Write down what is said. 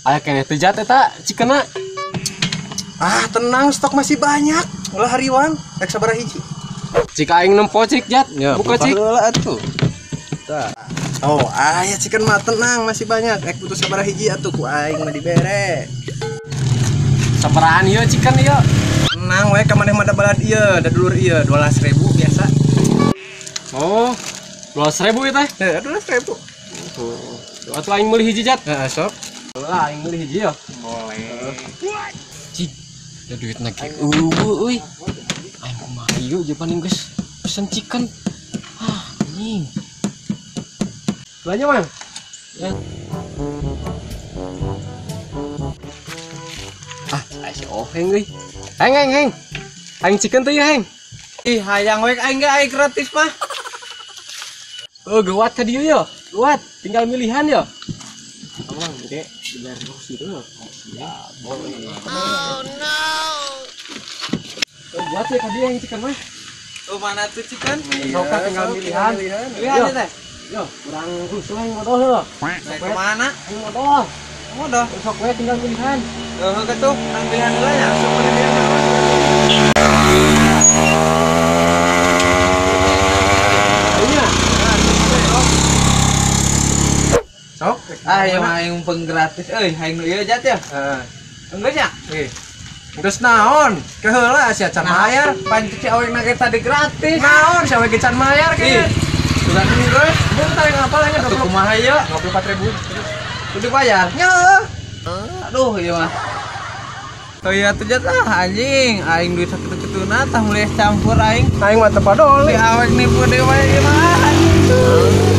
Aya keneh teu Jat eta cikena. Ah, tenang, stok masih banyak. Ulah hariwang, rek sabaraha hiji. Cik aing nempo cik Jat. Ya, buka cik. Heula atuh. Tah. Oh, aya chicken mah tenang masih banyak. Rek butuh sabaraha hiji atuh ku aing mah dibere. Sabarahan ieu chicken ieu? Tenang we ka maneh mah da balad ieu, da dulur ieu 12.000 biasa. Oh, 12.000 ieu teh? Heeh, 12.000. Oh, atuh aing meuli hiji Jat. Heeh, sok. Lah aing meuli hiji ya. Boleh. Cik, da duitna ge eueuh euy. Aing kumaha ieu je paling geus pesen chicken. Ah, anjing. Belanja, Mang. Ya. Ah, aya si Oheng euy. Heng heng heng. Aing chicken teh ya, Heng. Ih, hayang we aing ge aing gratis mah. Oh, geuwat ka dieu yo. Geuwat, tinggal milihan yo. Amang gede dibayar kursi itu. Ya, boleh. Oh no. Oh, buat ya ka dieu yang chicken mah. Oh, mana tuh chicken? Sok tinggal milihan. Milihan teh. Yo, kurang rusuh yang modal yo. Naik kemana? Yang modal. Modal. Sok we tinggal milihan. Heuh kitu, nang pilihan heula nya. Sok pilihan. Iya. Sok. Ah, ieu mah aing penggratis euy, aing nu ieu Jat ya. Heeh. Enggeus nya? Ih. Geus naon? Keheula sia can mayar. Pan cuci awek na ge tadi gratis. Naon sia we ge can mayar Ih. ke. Sudah geus. Mun teh ngapal nya Atuh kumaha ieu? 24.000. Kudu bayar. Nya. Aduh ieu mah. Tuh ya tuh Jat lah anjing, aing duit sakitu-kituna tah mulai campur aing. Aing mah teu padoli. Si awek nipu deui wae ieu mah.